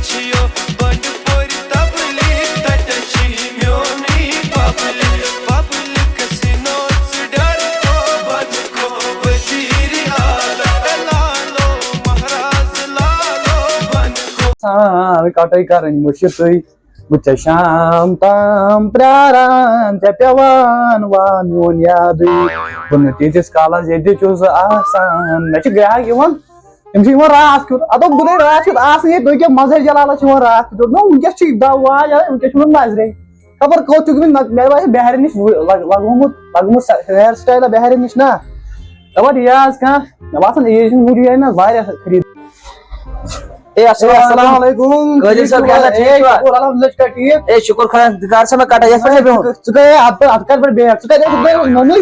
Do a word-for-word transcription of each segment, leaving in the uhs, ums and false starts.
چھِیو بنڈپورِ تبلیغ، تتٮ۪تھ چھِ میونٕے پبلک۔ پبلکس نوژ ڈر کو بند کو، وزیر اعظم لالو، مہراز لالو بند کو۔ سان کٹٲے کرٕنۍ مُشِتٕے۔ بہٕ ژےٚ شام تام پرٛاران، ژےٚ پٮ۪وان وا میون یادٕے۔ بہٕ نہٕ تیٖتِس کالس ییٚتہِ چھُس آسان۔ مےٚ چھِ گراہک یِوان، تِم چھِ یِوان راتھ کیُتھ۔ اَدٕ بہٕ نَے راتھ کیُتھ آسنٕے ییٚتہِ، تُہۍ کیٛاہ مظہر جلالس چھِ یِوان راتھ کیُتھ؟ نہ، وٕنکیٚس چھُ یہِ دَو واے، وٕنکیٚس چھُ مےٚ نظرے۔ خبر کوٚت چھُکھ وٕنہِ نہ-، مےٚ باسہِ بہرِ نِش وُ-، لگ-، لگومُت، لگومُت سا-، hair style بہرِ نِش نا۔ دَپان یہِ آز کانٛہہ، مےٚ باسان age ہِنٛدۍ موٗجوٗب یِیہِ مےٚ واریاہ خریٖد۔ اے، السلام اے، السلام علیکم۔ علیکم۔ قٲدر صٲب، کیٛاہ حال چھا؟ ٹھیٖک چھُوا؟ شُکر الحمدللہ، ژٕ چھُکھا ٹھیٖک؟ اے، شُکر خۄدایَس، ژٕ کر سا مےٚ کَٹٲے، یَتھ پٮ۪ٹھ چھا بِہُن؟ ژٕ گٔیے اَتھ پٮ۪ٹھ، اَتھ کَتھ پٮ۪ٹھ بیگ؟ ژٕ کَتہِ اوسُکھ؟ بہٕ اوسُس نوٚنُے۔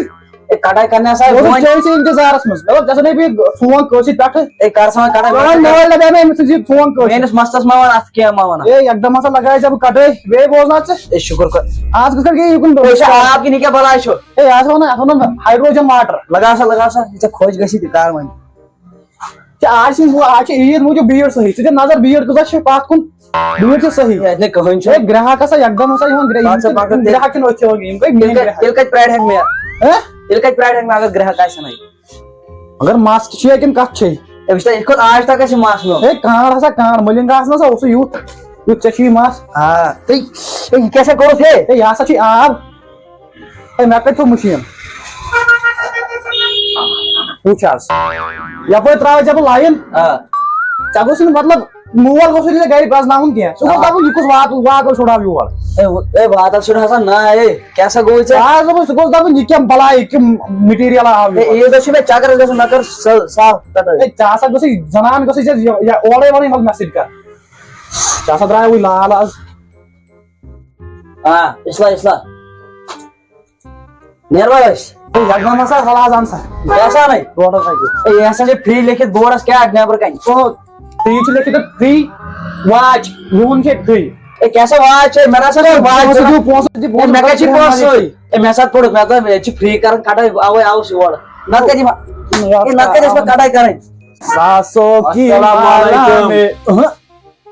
اے، کَٹٲے کَرنہِ ہسا بہٕ اوسُس وۄنۍ۔ چٲنۍ سٕے اِنتظارَس منٛز۔ مےٚ دوٚپ، ژےٚ سا نے بیٚیہِ فون کٲنٛسہِ پٮ۪ٹھٕ۔ اے، کر سا وۄنۍ کَٹٲے؟ وۄنۍ نٲلۍ نہ مےٚ أمۍ سٕنٛز یہِ فون کٲنٛسہِ۔ میٲنِس مستس ما وَن اَتھ کینٛہہ، ما وَن اَتھ۔ اے، یکدم ہسا لگایہِ ژےٚ بہٕ کَٹٲے، بیٚیہِ بوزناو ژٕ۔ اے، شُکر خۄدا۔ آز کِتھ کٔنۍ گٔیے یِکُن؟ اے، یہِ چھُ آب کِنہٕ یہِ کیٛاہ بَلاے چھُ؟ اے، اَتھ وَنان، اَتھ وَنان hydrogen water۔ لگاو سا، لگاو سا، یہِ ژےٚ خۄش گژھی تہِ کر وۄنۍ۔ ژےٚ آز چھِ، آز چھِ عیٖد موٗجوٗب بھیٖڑ صحیح۔ ژٕ دِ نظر بھیٖڑ کۭژاہ چھِ پَتھ کُن۔ بھیٖڑ چھِ صحیح۔ ہے، اَتہِ نَے کٕہٕنۍ چھُنہٕ۔ ہے، گراہک ہسا یکدم ہسا یِوان گرا-، پَتہٕ چھا، پَتہٕ چھا۔ گراہک چھِنہٕ أتھۍ یِوان، یِم گٔے میٲنۍ تیٚلہِ کَتہِ، گراہک۔ تیٚلہِ کَتہِ پرٛارِ ہا مےٚ؟ ہہ؟ تیٚلہِ کَتہِ پرٛارِ ہا مےٚ اگر گراہک آسہِ نَے؟ مگر مَس تہِ چھُ ییٚتٮ۪ن، کَتھ چھے؟ ہے، وٕچھ تہٕ، یِتھ کٔنۍ آز تَک آسہِ مَس میون۔ ہے، کانٛڑ ہسا کانٛڑ، مٔلِنٛگ آسہِ نہ سا، اوسُے یُتھ، یُتھ ژےٚ چھُے مَس۔ آ، تُہۍ، ہے، یہِ کیٛاہ سا کوٚرُتھ ہے؟ ہے، یہِ ہسا چھُے آب۔ ہے، مےٚ کَتہِ تھوٚو مٔشیٖن؟ وٕچھ حظ، یَپٲرۍ ترٛاوَے ژےٚ بہٕ line۔ آ۔ ژےٚ گوٚژھ نہٕ، مطلب، مول گوٚژھ نہٕ ژےٚ گرِ پرٛزناوُن کینٛہہ۔ ژٕ گوٚژھ آ۔ دَپُن، یہِ کُس واتُل، واتُل چھُڑاو یور۔ اے، و-، اے، واتل چھُنہٕ آسان نا، اے، کیٛاہ سا گوٚو ژےٚ؟ آ، ژٕ گوٚژھ، ژٕ گوٚژھ دَپُن، یہِ کیٛاہ بلاے، یہِ کیٛاہ material آو اے، یور۔ عیٖد دۄہ چھُ مےٚ چکرس گژھُن، مےٚ کٔر سۄ صاف کَٹٲے۔ اے، ژےٚ ہسا گوٚژھُے زنان گٔژھٕے ژےٚ یہِ، یہِ اورَے وَنٕنۍ، وَلہٕ مےٚ سۭتۍ کَر۔ ژےٚ ہسا درٛاے وٕنۍ لال آز۔ آ، اصلاح، اصلاح۔ نیروا أسۍ؟ ہے، یَتھ گامَس ہا، وَلہٕ حظ اَن سا۔ کیٛاہ سا اَنَے؟ ڈۄڈ ہَتھ رۄپیہِ۔ ہے، یہِ ہسا چھِ free لیکھِتھ بورڈَس، کیٛاہ اَتھ نیٚبرٕ کَنہِ؟ او، تہٕ یہِ چھُ لیکھِتھ اَتھ free watch، میون چھُ free۔ ہے، کیٛاہ سا watch چھِ؟ مےٚ نہ سا چھُنہٕ watch پونٛسہٕ ضوٚرَتھ۔ دِیِو، پونٛسہٕ دِیِو، ہے، مےٚ پونٛسہٕ کَتہِ چھِ دِیِو، پونٛسہٕ سۭتۍ؟ ہے، مےٚ سا پوٚرُکھ، مےٚ دوٚپ، ییٚتہِ چھِ free کَران کَٹٲے، اَوَے آوُس یور۔ نَتہٕ کَتہِ یِوان؟ ہے، نَتہٕ کَتہِ ٲسۍ مےٚ کَٹٲے کَرٕنۍ؟ ساسو کی السلام علیکم۔ مالا میں۔ اہں۔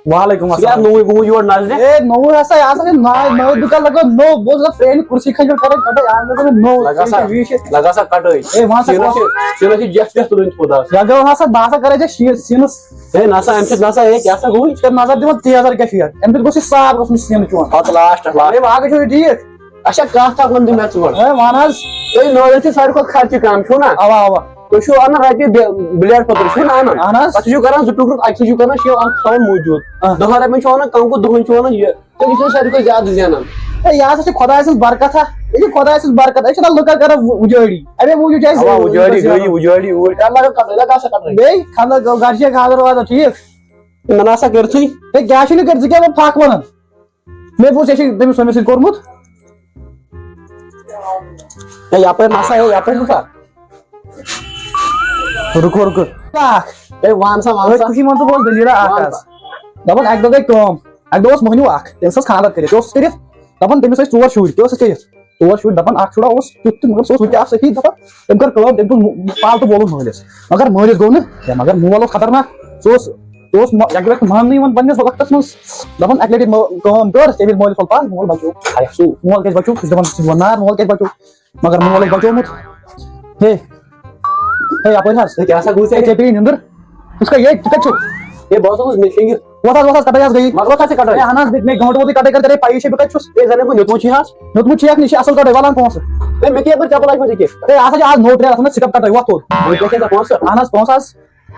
وعلیکم ژٕ کیٛاہ السلام۔ نوٚوُے گوٚمُت یور نظرِ؟ اے، نوٚوُے ہسا، یہِ ہسا چھُ ناے، نوٚوُے دُکان لگٲو نوٚو، بہٕ اوسُس دَپان پرٛانہِ کُرسی کھٔنٛڈۍ پٮ۪ٹھ کران کَٹٲے، آز لگٲو مےٚ نوٚو، لگا سا، یہِ چھُ ویٖشِتھ۔ لگا سا کَٹٲے۔ اے، وَن سا ژےٚ نہ کۄس؟ چھِ، ژےٚ نہ چھِ جٮ۪س وٮ۪س تُلٕنۍ خۄداس۔ یہِ گوٚو ہسا، بہٕ ہسا کرے ژےٚ شیٖن، سیٖنَس۔ ہے نہ سا، اَمہِ سۭتۍ نہ سا، ہے کیٛاہ سا گوٚوُے؟ ژٕ کر نظر دِوان تیز اَتھ کیٛاہ چھُ یَتھ؟ اَمہِ سۭتۍ گوٚژھ یہِ صاف گژھُن یہِ سیٖن چون۔ پَتہٕ last، last۔ ہے، باقٕے چھُو یہِ ٹھیٖک؟ اچھا، کَتھ اَکھ وَن تہٕ مےٚ ژٕ گۄڈٕ۔ ہے، وَن حظ۔ تُہۍ نٲلِو چھِ ساروی کھۄتہٕ خرچہِ کَم، چھُو نا؟ اَوا، اَوا۔ تُہۍ چھِو اَنان رۄپیہِ بے-، بٕلیڈ پَتُر، چھُو نا اَنان؟ اَہَن حظ۔ تَتھ چھُو کَران زٕ ٹُکرٕ، اَکہِ سۭتۍ چھُو کَران شیو، اَکھ چھُ تھاوان موٗجوٗد۔ آ۔ دَہَن رۄپیَن چھُو اَنان کَنٛگوٗ، دَہَن چھُو اَنان یہِ۔ تُہۍ چھِو ساروی کھۄتہٕ زیادٕ زینان۔ ہے، یہِ ہسا چھِ خۄداے سٕنٛز برکت ہا۔ یہِ چھِ خۄداے سٕنٛز برکت۔ أسۍ چھِ نہ لُکَن کَران وُ-، وُجٲڑی۔ اَمے موٗجوٗب چھِ اَسہِ اَوا، وُجٲڑی لُکَن گٔیی، زینان۔ وُجٲڑی اوٗرۍ۔ کَر لَگان کَٹٲے، لَگاو سا کَٹٲے۔ بیٚیہِ خانٛدر، گَرِ چھِ خانٛدر واتان، ٹھیٖک؟ نہ، نہ سا کٔرتھٕے۔ ہے، کیٛاہ چھُ نہٕ کٔرِتھ؟ ژٕ کیٛاہ گوٚو پھَکھ وَنان؟ مےٚ بوٗز، ژےٚ چھُے تٔمِس ہُمِس سۭتۍ کوٚرمُت۔ ہے، یَپٲرۍ نہ سا، ہے، یَپٲرۍ نہ سا۔ رُکو، رُکو۔ اکھ۔ ہے، وَن سا، وَن أتھۍ سا۔ خوشی منٛز ژٕ بوز دٔلیٖلہ اکھ وَن حظ۔ سا۔ دَپان اَکہِ دۄہ گٔے کٲم۔ اَکہِ دۄہ اوس مۄہنیوٗ اکھ، تٔمِس ٲس خانٛدر کٔرِتھ، یہِ اوس کٔرِتھ۔ دَپان تٔمِس ٲسۍ ژور شُرۍ، کیٛاہ اوسُس کٔرِتھ؟ ژور شُرۍ، دَپان اکھ شُرا اوس تیُتھ تہِ، مگر سُہ اوس وٕنہِ تہِ اکھ صحیح، دَپان تٔمۍ کٔر کٲم، تٔمۍ تُل پالتوٗ وولُن مٲلِس۔ مگر مٲلِس گوٚو نہٕ کینٛہہ، مگر مول اوس خطرناک۔ سُہ اوس، سُہ اوس مۄ-، اَکہِ لَٹہِ ماننٕے یِوان پنٛنِس وقتَس منٛز۔ دَپان اَکہِ لَٹہِ مٲ-، کٲم کٔر، تٔمۍ ییٚلہِ مٲلِس ووٚن پَتہٕ، مول بَچیو۔ آیا سُہ مول کیٛازِ بَچیو؟ سُہ چھُ دَپان، سُہ چھُ وَنان، مول کیٛازِ بَچیو؟ مگر مول اوس بَچومُت۔ ہے، ہے، یَپٲرۍ حظ۔ ہے، کیٛاہ سا گوٚو ژےٚ؟ ہے، ژےٚ پیٚیہِ نیٚنٛدٕر۔ ژٕ چھُکھا ییٚتہِ؟ ژٕ کَتہِ چھُکھ؟ ہے، بہٕ اوسُس منٛز مِٹِنٛگہِ۔ وَتھ حظ، وَتھ حظ، کَٹٲے حظ گٔیے۔ مۄکلو تَتھ سۭتۍ کَٹٲے۔ ہے، اَہَن حظ، مےٚ، مےٚ گٲنٛٹہٕ ووتُے کَٹٲے کَرِ، ژےٚ پَیی چھےٚ بہٕ کَتہِ چھُس۔ ہے، زَن ہے بہٕ نیُتمُت چھُے حظ۔ نیُتمُت چھُ یَتھ نِش، اَصٕل کَٹٲے، وَلان پونٛسہٕ۔ ہے، مےٚ کیٛاہ یَپٲرۍ چَپَل لَگہِ مےٚ ژےٚ کیٛاہ؟ ہے، اَتھ حظ چھِ آز نوٚو ٹرٛینڈ، اَتھ وَنان سِٹَپ کَٹٲے، وَتھ تھوٚد۔ اَہَن حظ، پونٛسہٕ حظ۔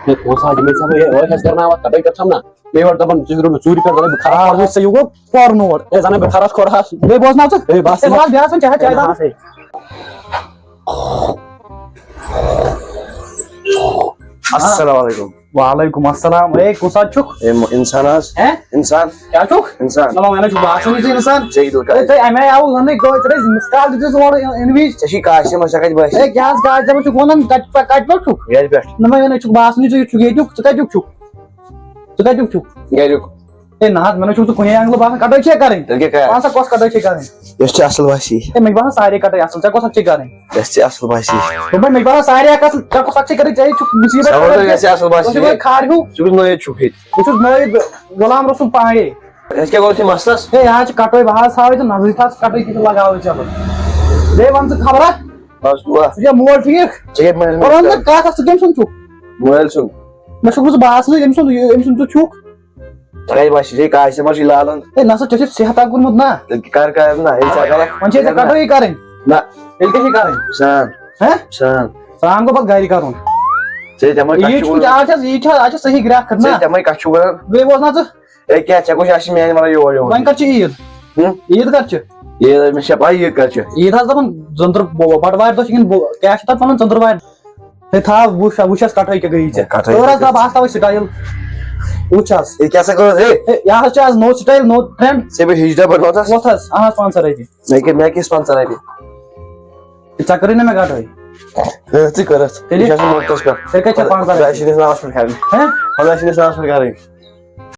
ہے، پونٛسہٕ حظ دِمے ژےٚ بہٕ، ہے، ٲٹھ شیٚتھ کَرناوَتھ، کَٹٲے کٔرۍ تھَم نا۔ مےٚ یورٕ دَپان، ژٕ چھُکھ روٚٹمُت ژوٗرِ پٮ۪ٹھ، دَپان بہٕ خراب آ، کَرٕ۔ وٕچھ سا، یہِ گوٚو پَرُن اور۔ ہے، زَن ہے بہٕ خراب کوٚر حظ۔ بیٚیہِ بوزناو ژٕ؟ ہے، بَس۔ ہے، وَلہٕ حظ، بیٚہہ حظ، وۄنۍ چاے، چاے ہے، دَپان۔ بَس ہے۔ السلام علیکم۔ وعلیکم السلام۔ ہے، کُس حظ چھُکھ؟ ہے، مو-، اِنسان حظ۔ ہے؟ اِنسان۔ کیٛاہ چھُکھ؟ اِنسان۔ نہ، وۄنۍ حظ چھُکھ باسان یہِ چھُ اِنسان۔ ژےٚ کیٛاہ دِل ہے، کَرِ؟ ژےٚ اَمے آوُکھ وَننٕے، گوٚو، ژےٚ ٲسۍ مِس کال دِژٕس اورٕ اِن-، اِنوِچ۔ ژےٚ چھُے کاسہِ منٛز، ژےٚ کَتہِ باسہِ؟ ہے، کیٛاہ حظ کاسہِ منٛز چھُکھ وَنان؟ کَتہِ پٮ۪ٹھ، کَتہِ پٮ۪ٹھ چھُکھ؟ گَرِ پٮ۪ٹھ۔ نہ، وۄنۍ حظ چھُکھ باسان، ژٕ چھُکھ ییٚتیُک، ژٕ کَتیُک چھُکھ؟ ژٕ کَتیُک چھُکھ؟ گَریُک۔ ہے نہ حظ، مےٚ نہ چھُکھ ژٕ کُنے اینگلہٕ باسان، کٹٲے چھے کرٕنۍ۔ تیٚلہِ کیٛاہ کرٕ؟ ژٕ وَن سا کۄس کٹٲے چھے کرٕنۍ؟ یۄس ژےٚ اصل باسہِ۔ ہے مےٚ چھِ باسان سارے کٹٲے اصل، ژےٚ کۄس اکھ چھے کرٕنۍ؟ یۄس ژےٚ اصل باسہِ۔ دوٚپمَے مےٚ چھِ باسان سارے اکھ اصل، ژےٚ کۄس اکھ چھے کرٕنۍ؟ ژےٚ چھُکھ مُصیبت ژےٚ وَن تہٕ کرٕنۍ۔ یۄس ژےٚ اصل باسہِ۔ ژٕ چھُکھ وۄنۍ کھارِ ہیوٗ۔ ژٕ کُس نٲیِد چھُکھ ییٚتہِ؟ بہٕ چھُس نٲیِد غلام رسول پانڈے۔ أسۍ کیٛاہ گوٚو یہِ مسلس؟ ہے یہِ حظ چھِ کٹٲے، بہٕ حظ تھاوَے ژٕ نظرِ تھَس کٹٲے کِتھ لگاوٕے ژےٚ بہٕ۔ بیٚیہِ وَن ژٕ خبرا؟ بس دُعا۔ ژٕ چھےٚ مول ٹھیٖک؟ ژےٚ کیٛاہ مٲلۍ ژٕ وَن مےٚ کَتھ اَکھ، ژٕ کٔمۍ سُنٛد چھُکھ؟ مٲلۍ سُنٛد۔ مےٚ چھُکھ نہٕ ژٕ باسنٕے أمۍ سُنٛد، یہِ أمۍ سُنٛد ژٕ چھُکھ۔ تۄہہِ باسہِ یہِ کاسہِ ما چھِ لالان؟ ہے نہ سا، ژےٚ چھُے صحت اکھ گوٚمُت نا۔ تیٚلہِ کر کر نا، ہے ژٕ کر۔ وۄنۍ چھے ژےٚ کٹٲے کرٕنۍ۔ نہ۔ تیٚلہِ کیٛاہ چھے کرٕنۍ؟ سان۔ ہہ؟ سان۔ سان گوٚو پتہٕ گرِ کرُن۔ ژےٚ تِمے کتھٕ عیٖد چھُ چھُ وَنان۔ آز چھَس، عیٖد چھِ، آز چھِ صحیح گرٛٮ۪کھ کھٔژ ژےٚ نا۔ تِمے کتھٕ چھُ وَنان۔ بیٚیہِ بوز نا ژٕ۔ ہے کیٛاہ، ژےٚ کُس آسہِ میٛانہِ وَرٲے یور یِوان؟ وۄنۍ کر چھِ عیٖد؟ ہُم؟ عیٖد کر چھِ؟ عیٖد، مےٚ چھےٚ پَے عیٖد کر چھِ۔ عیٖد حظ دَپان زٔنٛدٕر بۄ-، بۄٹہٕ وارِ دۄہ چھِ کِنہٕ بۄ-، کیٛاہ چھِ تَتھ وَنان، ژٔنٛدٕر وارِ؟ ہے تھاو، وٕچھ، وٕچھ حظ کَٹٲے کیٛاہ گٔیی ژےٚ۔ کَٹٲے ژٕ وَن حظ کیٛاہ دَپ، اَتھ تھاو أسۍ سٹایل۔ وٕچھ حظ۔ ہے، کیٛاہ سا کٔر حظ؟ ہے؟ ہے، یہِ حظ چھِ آز نوٚو سٹایل، نوٚو ٹرٛٮ۪نٛڈ۔ ژےٚ بیٚیہِ ہِجرا پٮ۪ٹھ ووت حظ؟ ووت حظ، اَہَن حظ، پانٛژھ ہَتھ رۄپیہِ۔ مےٚ کیٛاہ، مےٚ کیٛاہ چھِ پانٛژھ ہَتھ رۄپیہِ؟ ژےٚ کٔرٕے نہ مےٚ کَٹٲے۔ ہے، ژٕ کٔر حظ۔ تیٚلہِ؟ یہِ چھِ آسان موقعس پٮ۪ٹھ۔ تیٚلہِ کَتہِ چھےٚ پانٛژھ ہَتھ خۄداے رۄپیہِ؟ سٕنٛدِس ناوَس پٮ۪ٹھ کَرٕنۍ۔ ہہ؟ خۄداے سٕنٛدِس ناوَس پٮ۪ٹھ کَرٕنۍ۔